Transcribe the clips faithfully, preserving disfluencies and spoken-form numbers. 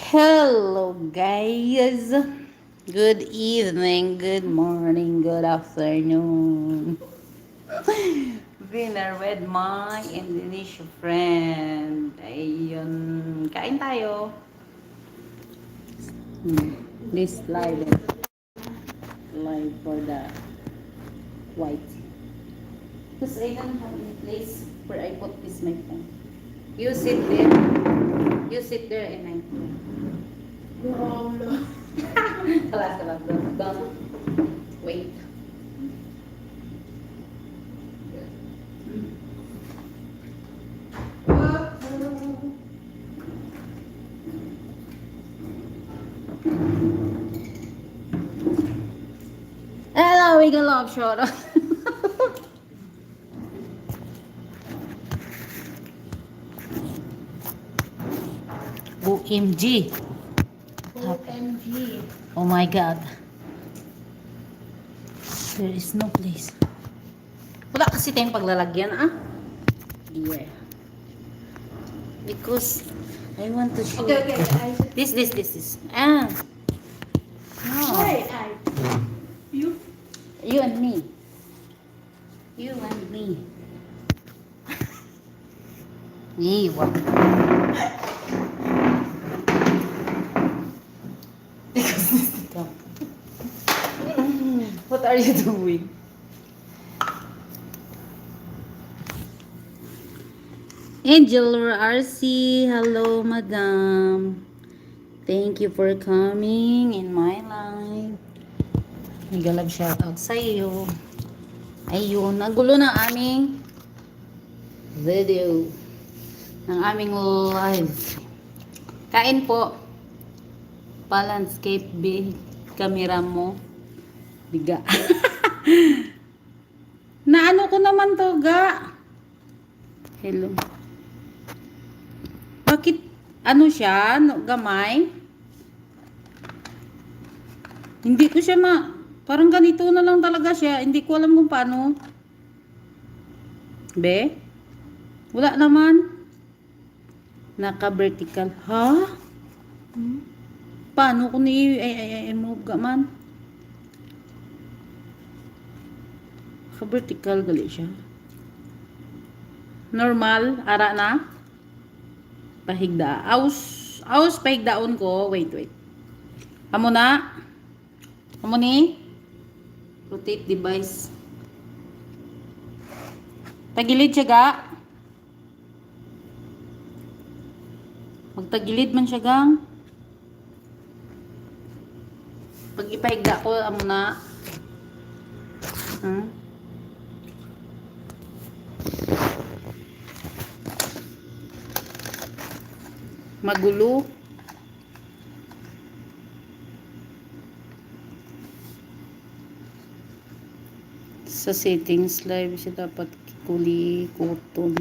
Hello, guys. Good evening, good morning, good afternoon. Dinner with my Indonesia friend. Ayun, kain tayo. Hmm, this live. Live for the white. Because I don't have any place where I put this my phone. You sit there. You sit there and I play. Wala, wala. Don't. Wait. Hello, we can love shot. O M G. O M G. Oh my God. There is no place. Wala kasi tayong paglalagyan, ah. Yeah. Because I want to show. Okay, okay, okay. I should... This, this, this, this. Ah. No. Why I? You? You and me. You and me. Iwan. What are you doing? Angel R C, hello, madam. Thank you for coming in my live. Mega love shoutout sa iyo. Ayun, nagulo na aming video. Ang aming live. Kain po. Pa-landscape, be. Camera mo. Biga. Naano ko naman to, ga? Hello. Bakit, ano siya, no, gamay? Hindi ko siya ma-, parang ganito na lang talaga siya. Hindi ko alam kung paano. Be? Wala naman. Naka-vertical. Ha? Hmm? Paano ko ni, ay, ay, ay, move ka man? Naka-vertical gali siya. Normal, ara na. Pahigda. Aus, aus, pahigdaon ko. Wait, wait. Amo na. Amo ni. Rotate device. Tagilid siya, ga. Magtagilid man siya, gang. Pag ipahigda ko, amo na. Hmm? Magulo. Sa settings, live siya dapat kulikuton.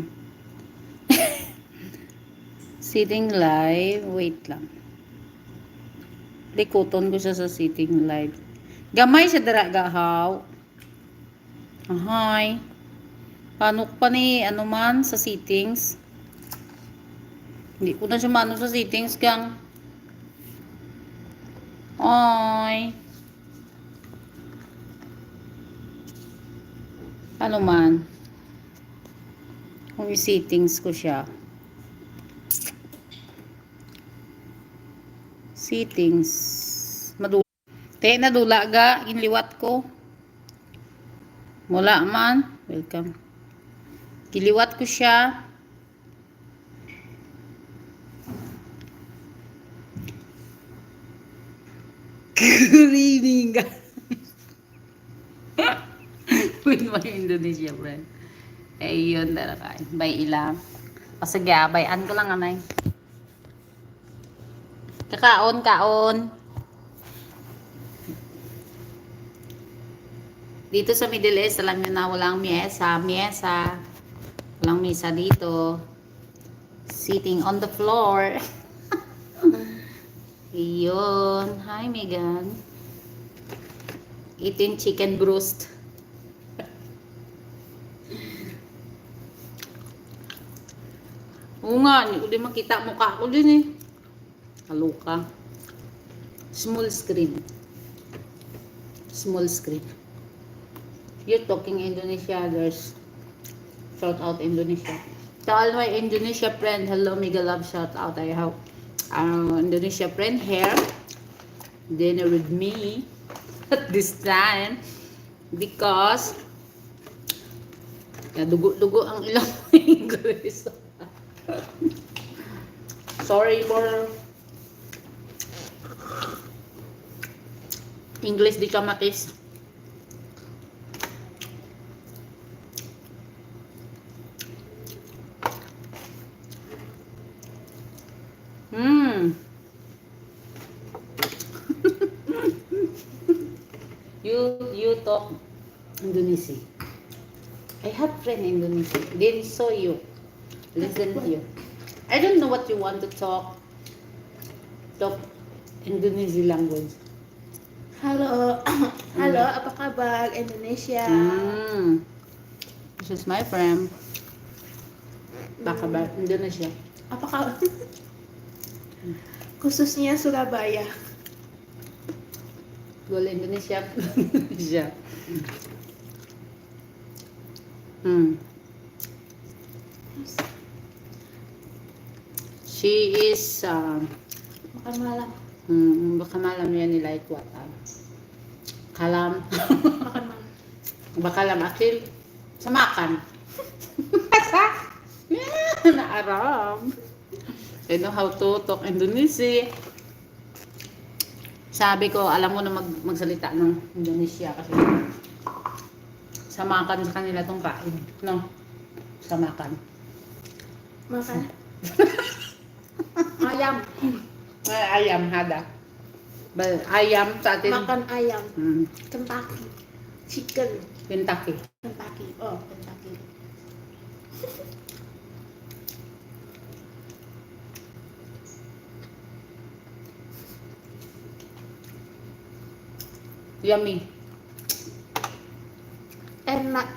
Sitting live, wait lang. Likuton ko siya sa sitting live. Gamay siya dira, gahaw. Ahay. Paano ko pa ni, ano man, sa settings? Hindi ko na siya maano sa settings, gang. Ay. Ano man? Kung i-settings ko siya. Settings. Madu-, te, nadula ga, ginliwat ko. Wala man. Welcome. Giliwat ko siya. Good evening, guys. With my Indonesia friend. Ayun, dara ka. Bay ila. O sige, ah, bayan ko lang, anay. Kakaon, kaon. Dito sa Middle East, alam niyo na, walang miyesa, miyesa. Walang misa dito. Sitting on the floor. Iyon. Hi, Megan. Eating chicken breast. Oo nga, hindi ko din makita mukha ko din eh. Kaloka. Small screen. Small screen. You're talking Indonesia, there's shout out Indonesia. To all my Indonesia friend, hello, mega love shout out. I have uh, Indonesia friend here. Dinner with me at this time because nadugo-dugo ang ilang English. Sorry for English di ka makis. Hmm. You you talk Indonesia. I have friend Indonesia. They saw you. Listen to you. I don't know what you want to talk. Talk Indonesia language. Halo. Halo, apa kabar Indonesia? Mm. This is my friend. Baka ba? Indonesia. Apa ka? Khususnya Surabaya. Well, Indonesia. Indonesia. Hmm. She is uh, Makan malam. Hmm, baka malam yan nila ikwatan. Kalam. Makan malam. Baka lam akil. Sa makan. Naaram. They know how to talk Indonesia. Sabi ko, alam mo na mag magsalita ng Indonesia kasi sa makan sa kanila tong kain, no? Sa makan. Makan. Ayam. Ay, ayam, hada. Bal, ayam sa atin. Makan ayam. Hmm. Kentucky. Chicken. Kentucky. Kentucky. Oh, Kentucky. Yummy. Enak.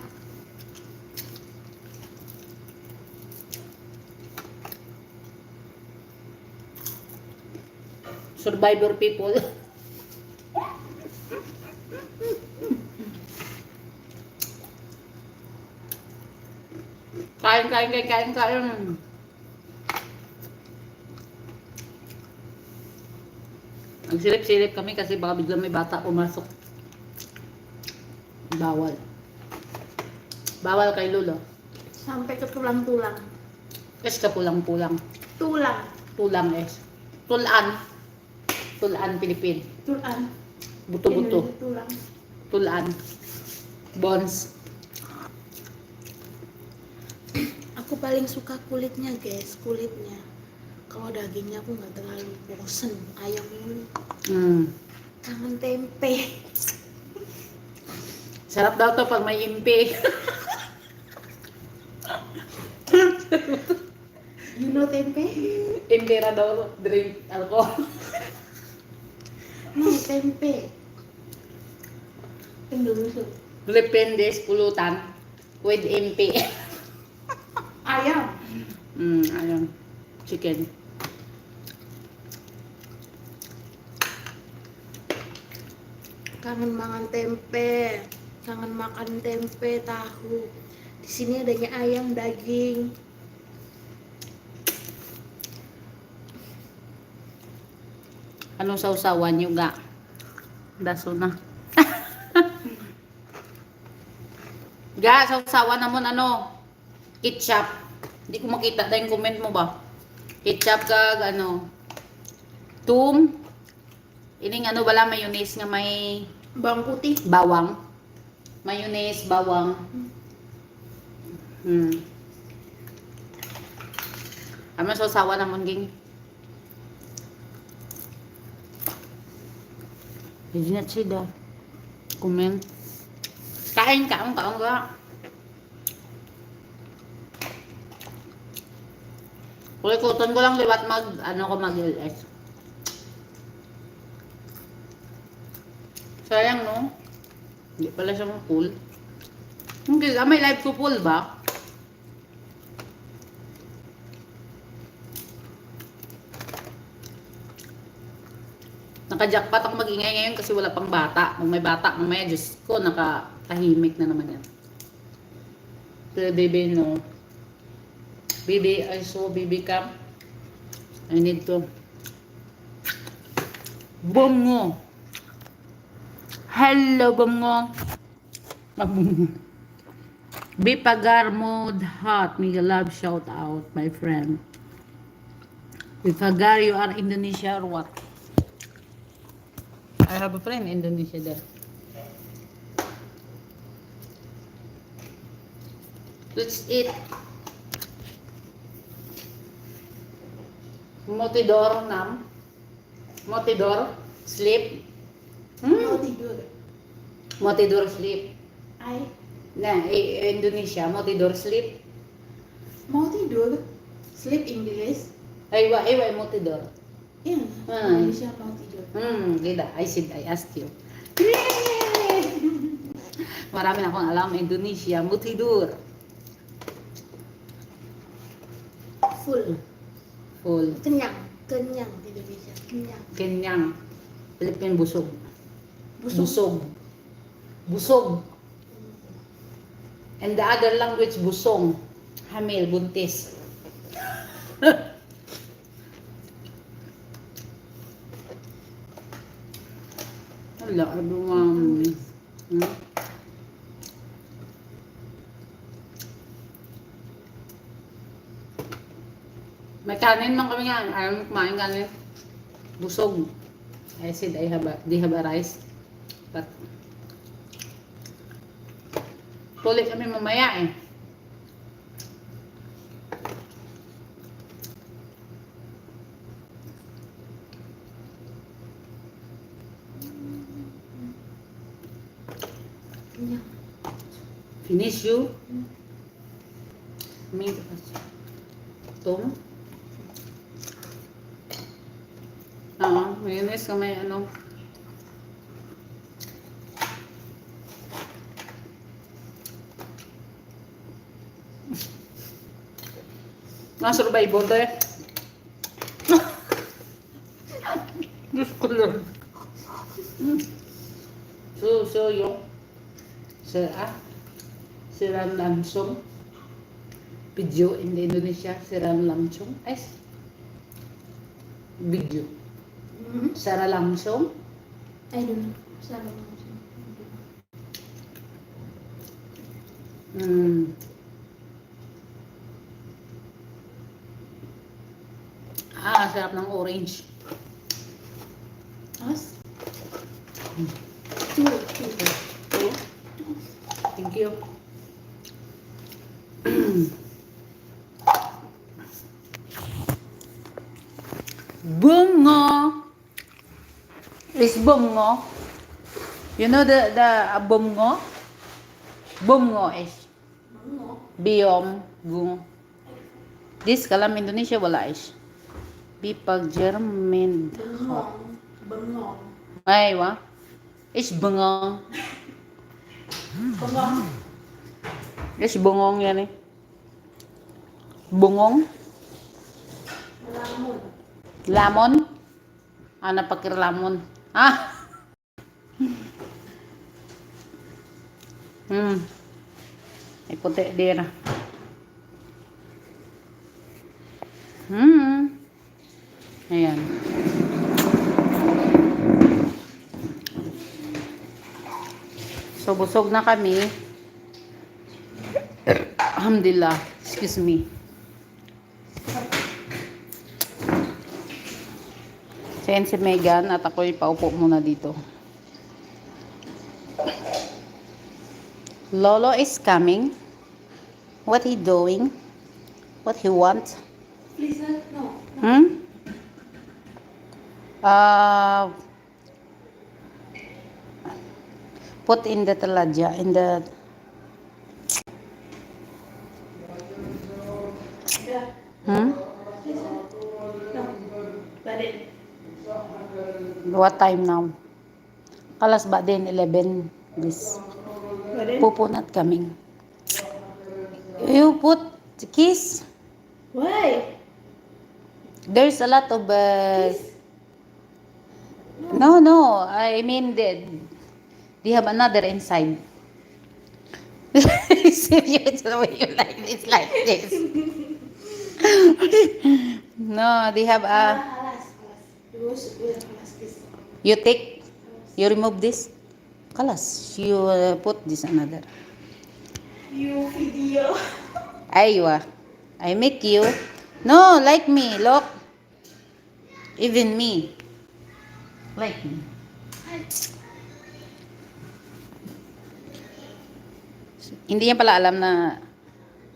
Survivor people. Kain, kain, kain, kain, kain. Nagsilip-silip kami kasi baka bigla may bata pumasok. Bawal. Bawal kay Lolo. Sampai ke tulang-tulang. Es ka pulang-pulang. Tulang. Tulang es. Tulan. Tulan, Pilipin. Tulang. Buto-buto. Tulang. Tulan. Bones. Aku paling suka kulitnya, guys. Kulitnya. Kalau dagingnya aku nggak terlalu bosen. Ayam ini Mm. kangen tempe. Sarap daw to pag may impi. You know tempe? Impi ra daw drink alcohol. No, tempe. Indonesia. Depende sa pulutan. With impi. Ayam. Mm, ayam. Chicken. Kangen mangan tempe. Kangen makan tempe, tahu. Di sini adanya ayam, daging. Anong sausawan nyo, ga? Daso na. Ga, sausawan namon ano? Ketchup. Di ko makita na yung comment mo ba? Ketchup kag ano? Tum. Ining ano bala, mayonnaise nga may Bawang puti. Bawang. Mayonnaise, bawang. Hmm. Ano sausawan namon, ging? Hindi na sida. Comment. Kain, kaon, kaon ka. Kulikuton ko lang liwat mag, ano ko, mag L S. Sayang, no? Hindi pala siya full. Hindi, ah, may live ko full ba? Ka-jackpot ako mag-ingay ngayon kasi wala pang bata. Kung may bata, mamaya, Diyos ko, nakatahimik na naman yan. Pero, baby, no. Baby, I saw baby cam. I need to. Bongo. Hello, Bongo. Bipagar Mood Hot. Mega love shout out, my friend. Bipagar, you are Indonesia or what? I have a friend in Indonesia there. Let's eat. Motidor nam. Motidor, sleep. Hmm? Motidor. Motidor, sleep. Ay. Na, eh, Indonesia, motidor, sleep. Motidor, sleep English. Ay, wa, ay, wa, motidor. Yeah, ah. Hindi siya motidor. Hmm, kita. I said, I asked you. Yay! Marami na akong alam, Indonesia, motidor. Full. Full. Kenyang. Kenyang, Indonesia. Kenyang. Kenyang. Philippine, busog. Busog. Busog. Busog. And the other language, busong. Hamil, buntis. Hala, ano nga, hmm? May kanin man kami nga, ayaw mo kumain kanin. Busog. I said, I have a, they have a rice. But, puli kami mamaya eh. Finish you? May tong. Oo, mayonnaise ka may ano. Mga survivor, te. Diyos ko, Lord. Mm. So, so, yung, sir, ah, sira langsung. Video in the Indonesia, sira langsung. Ay, video. Mm-hmm. Sara langsung. I don't know. Sara langsung. Mm. Ah, sarap ng orange. As? Two, two. Two? Thank you. Bungo. Is bungo. You know the, the, uh, bungo? Bungo is Biyom, gung. This kalam Indonesia wala is. Bipag German. Bengong. Bengong. Ay, wa? Is bengong. Bengong. Is bengong yan eh. Bengong. Lamon. Lamon? Ah, napakirlamon. Ah! Hmm. Ay, puti dira. Hmm. Ayan. So, busog na kami. Alhamdulillah. Excuse me. So, yan si Megan at ako'y paupo muna dito. Lolo is coming. What he doing? What he want? Please, uh, no, no. Hmm? Uh, Put in the taladya, in the, hmm? What time now? Kalas ba din? Eleven. This. Pupunat coming. You put kiss. Why? There's a lot of, uh, kiss. No, no. I mean, they, they have another inside. If you, it's the way you like, it's like this. No, they have a. You take, you remove this. Kalas, you uh, put this another. You video. Aywa. I make you. No, like me, look. Even me. Like me. Hindi niya pala alam na,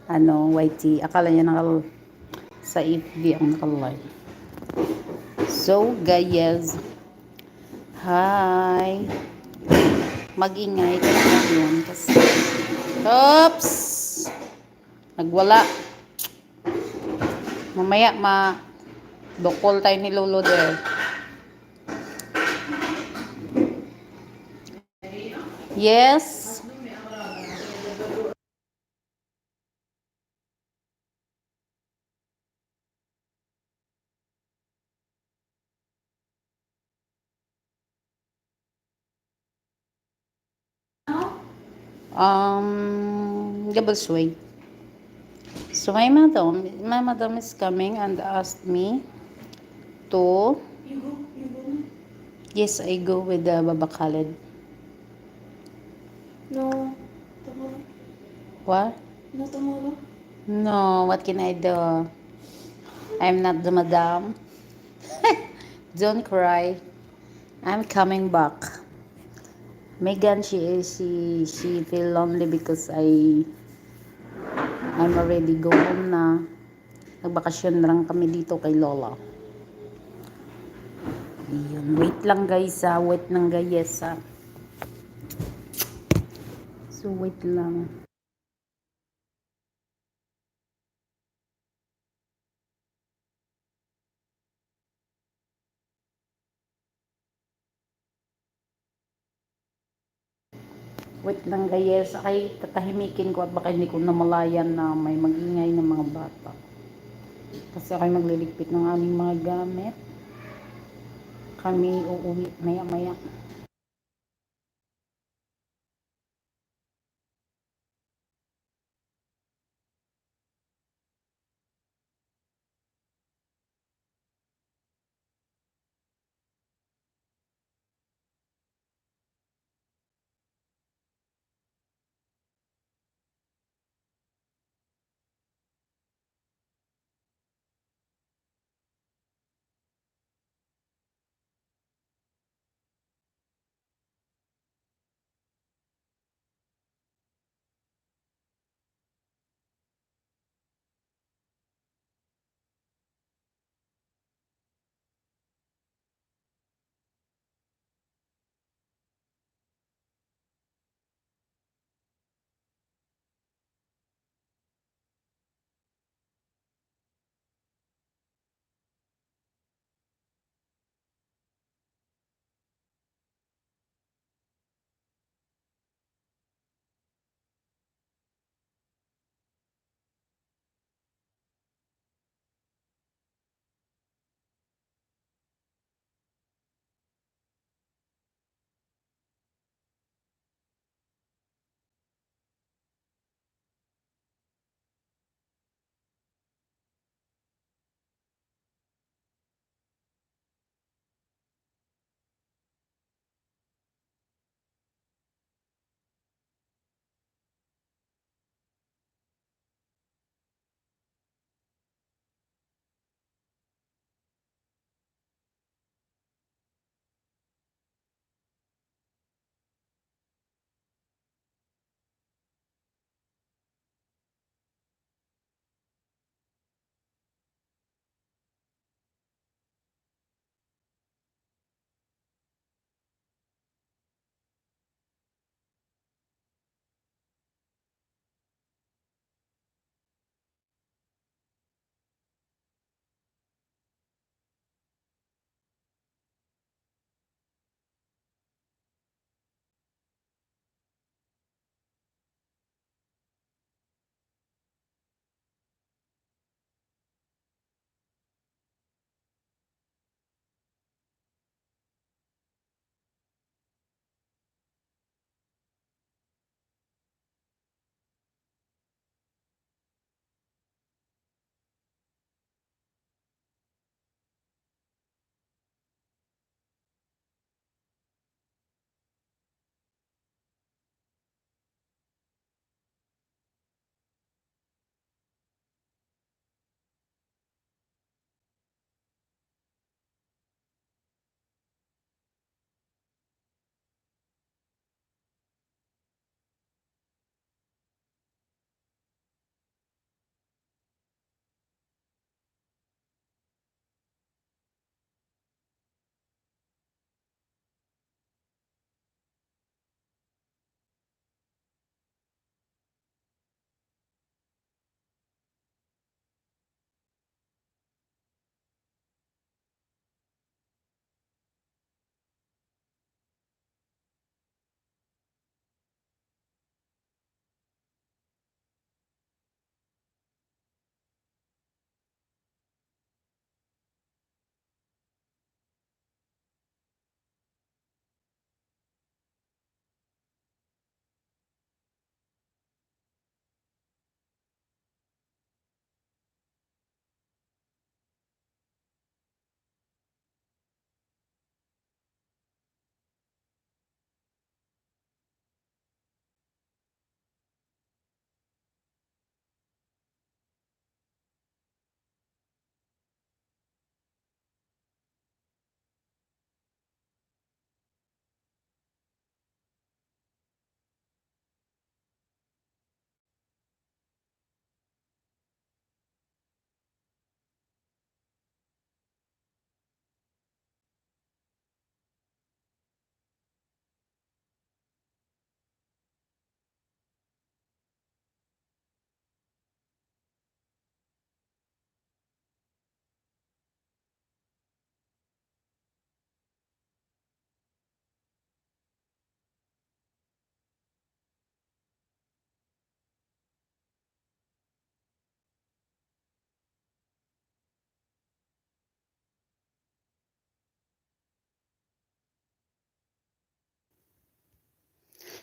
ano, Y T. Akala niya nakal-, sa F B ang nakalive. So, guys. Hi. Mag-ingay ka ngayon kasi. Oops! Nagwala. Mamaya ma-, dokol tayo ni Lolo there. Yes. Um, Gabal Sway. So my madam, my madam is coming and asked me to. You go, you go na. Yes, I go with the Baba Khaled. No, tomorrow. What? No, tomorrow. No, what can I do? I'm not the madam. Don't cry. I'm coming back. Megan, she is, she, she feel lonely because I, I'm already go home na. Nagbakasyon lang kami dito kay Lola. Ayun, wait lang guys, ah. Wait lang guys, ah. So, wait lang. Wait lang, guys. Ay, tatahimikin ko at baka hindi ko namalayan na may mag-ingay ng mga bata. Kasi ako'y magliligpit ng aming mga gamit. Kami uuwi maya-maya.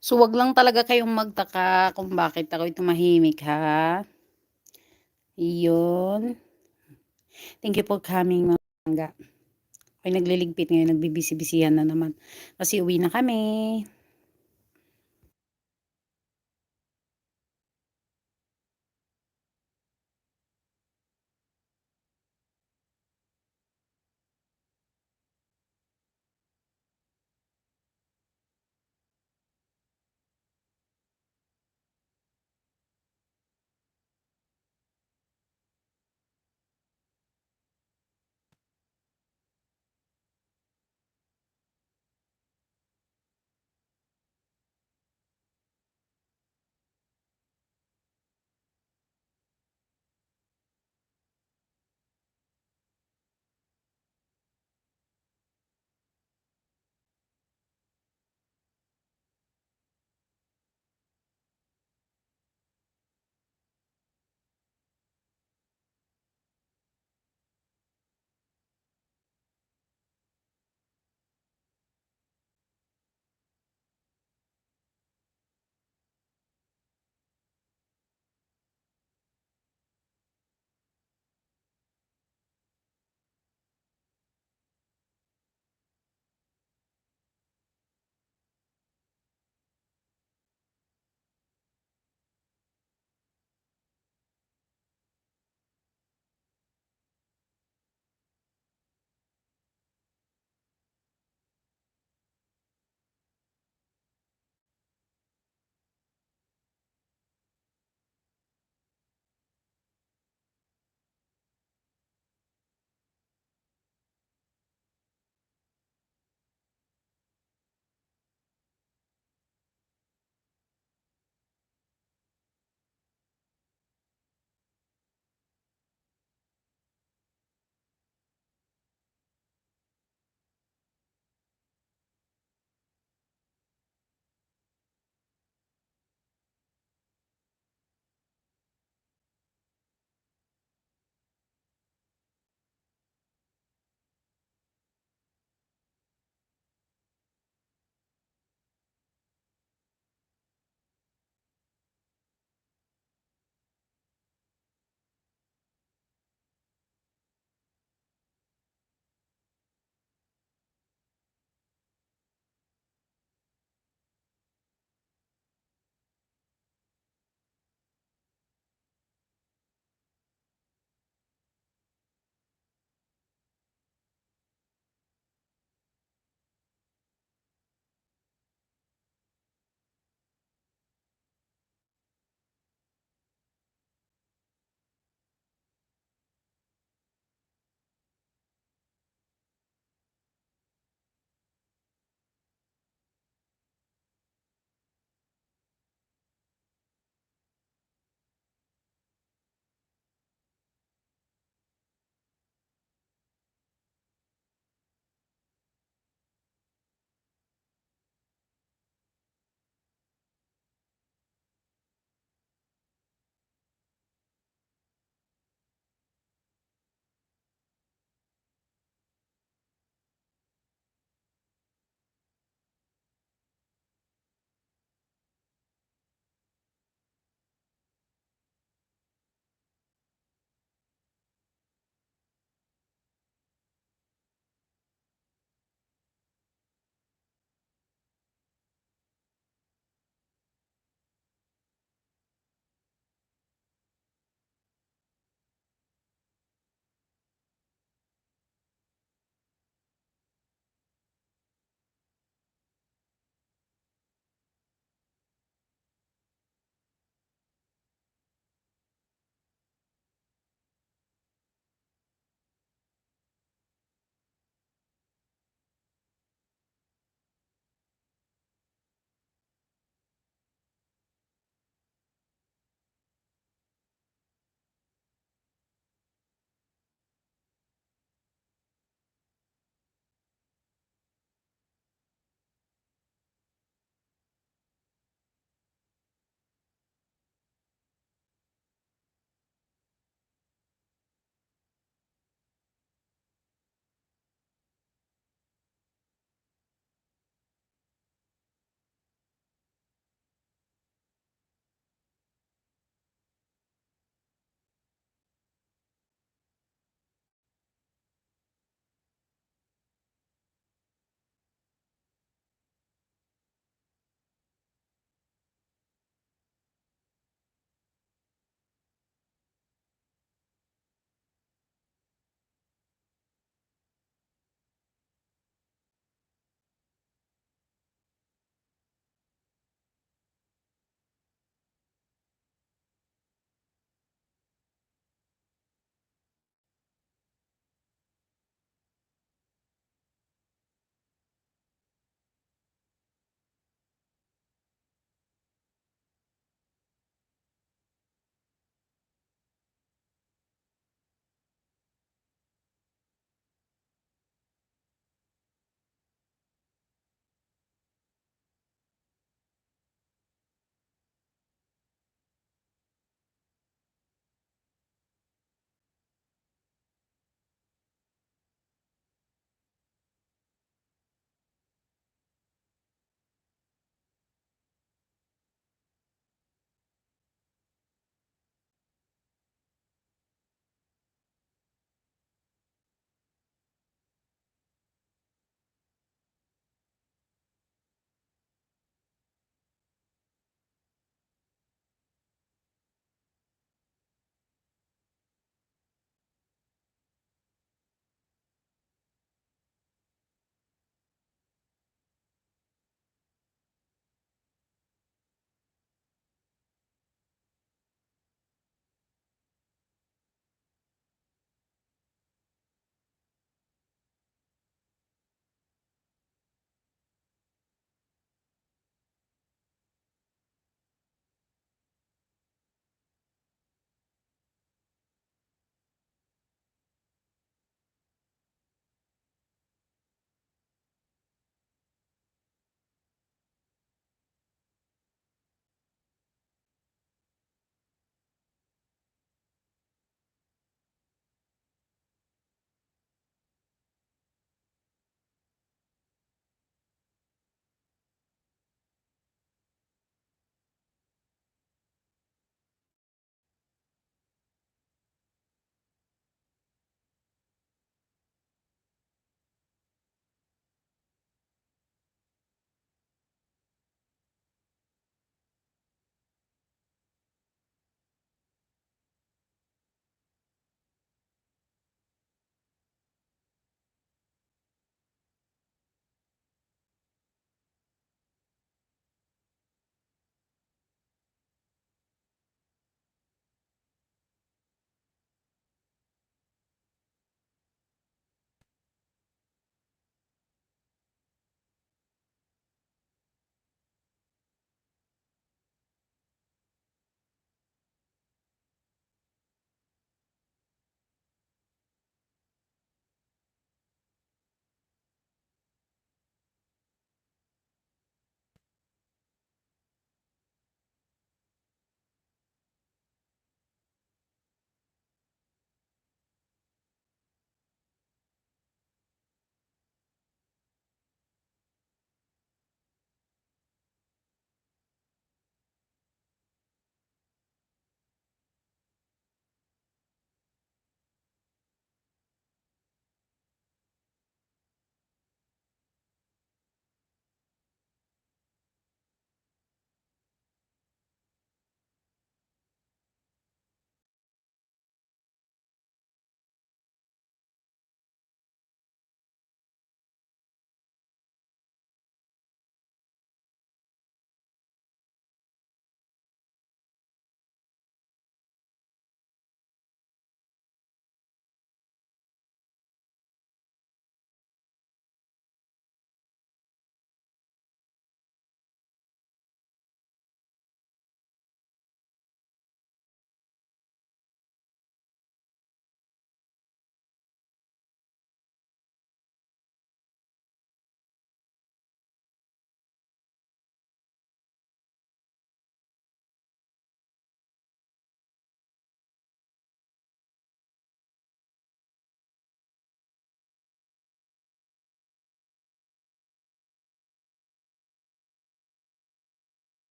So, wag lang talaga kayong magtaka kung bakit ako'y tumahimik, ha? Iyon. Thank you for coming, mga mangga. Ako'y nagliligpit ngayon, nagbibisi-bisihan na naman. Kasi uwi na kami.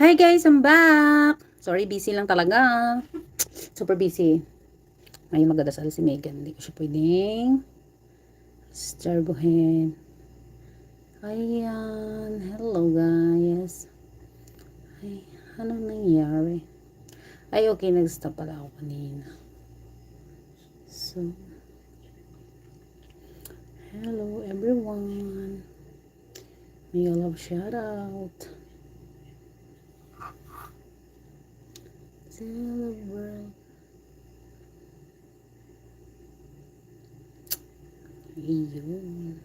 Hi guys, I'm back. Sorry, busy lang talaga. Super busy. Ngayon magdadasal si Megan. Hindi ko siya pwedeng istorbohin. Ayan. Hello guys. Ay, anong nangyari? Ay, okay. Nag-stop pala ako kanina. So, hello everyone. May love shout out. Celebrate. Iyon.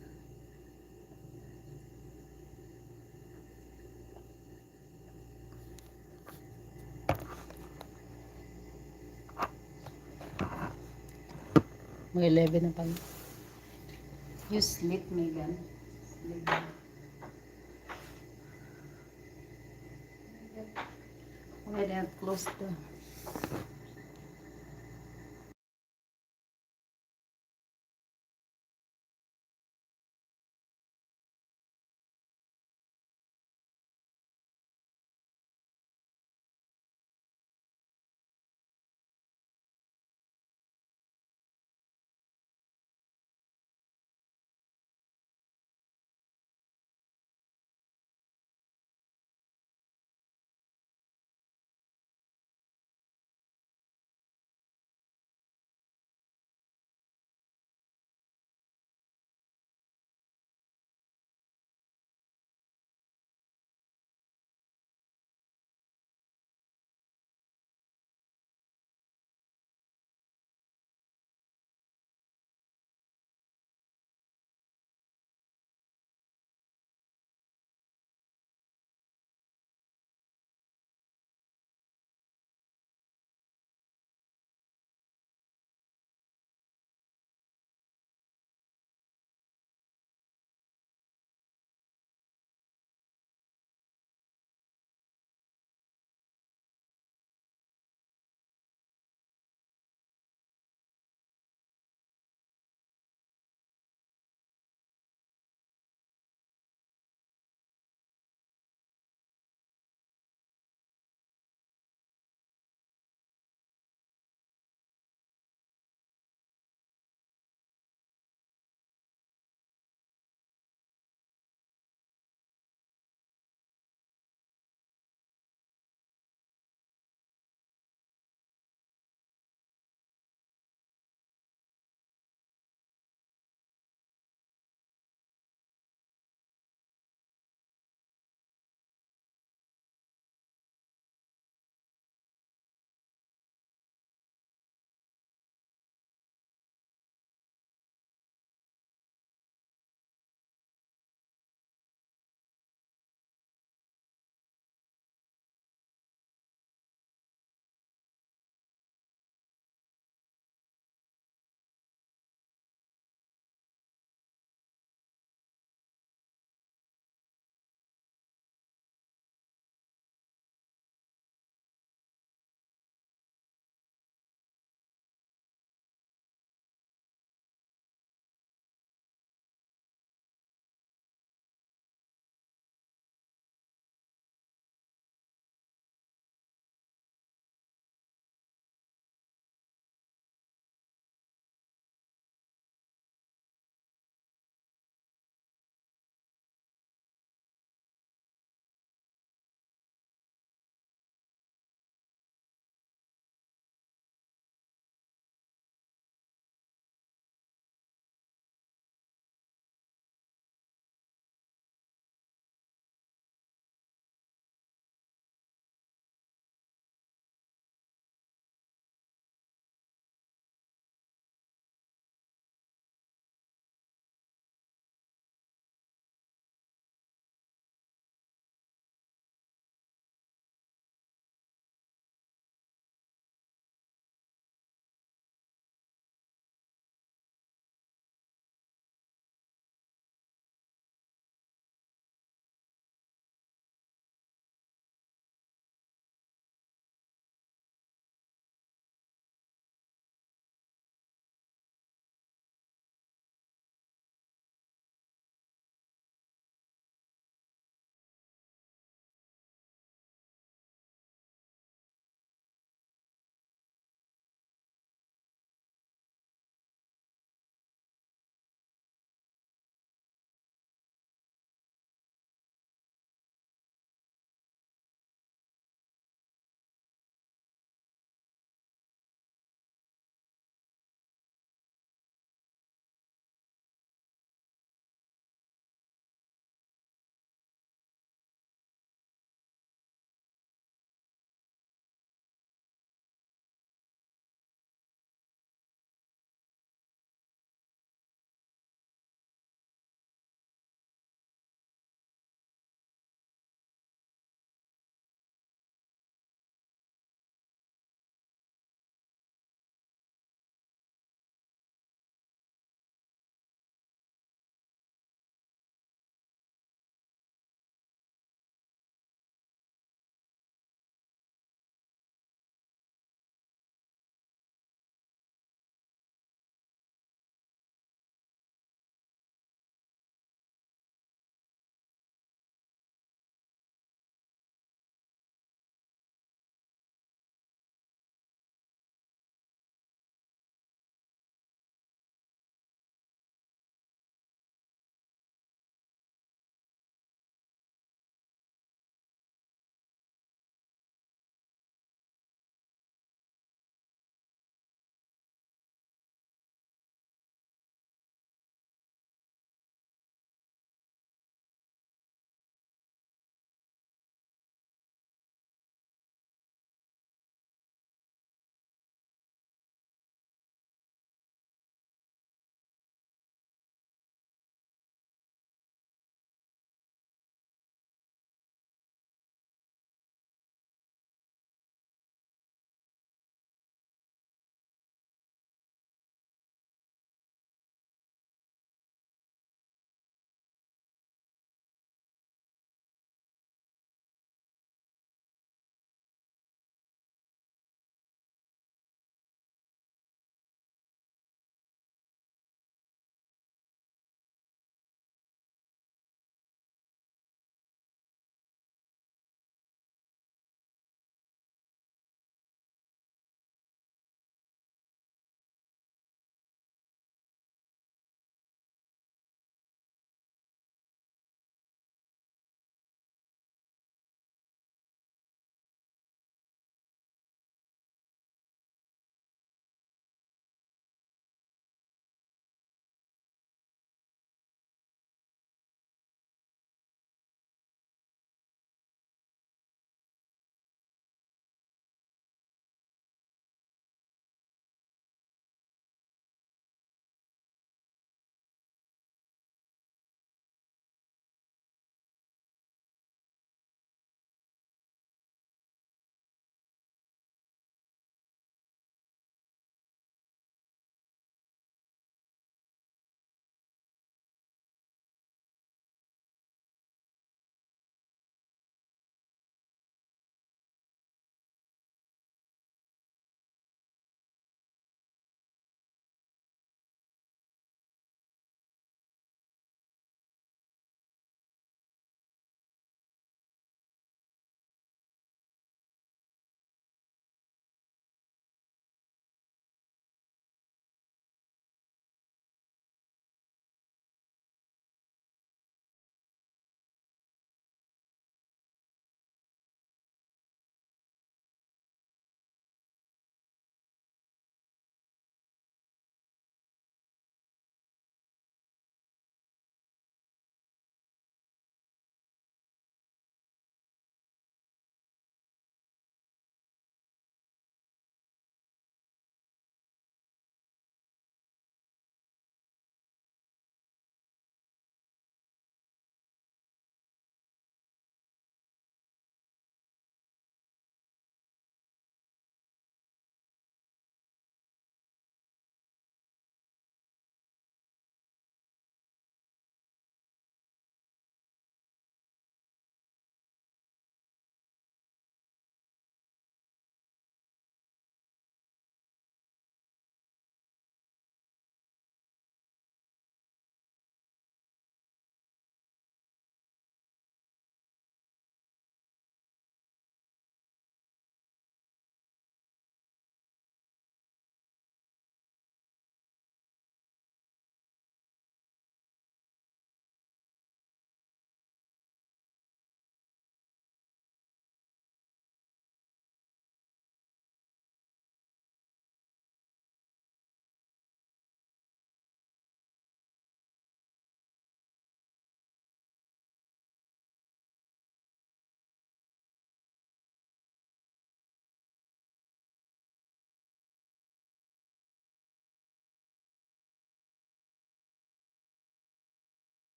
Mag eleven na pala. You sleep, Megan. Sleep. Why they have closed the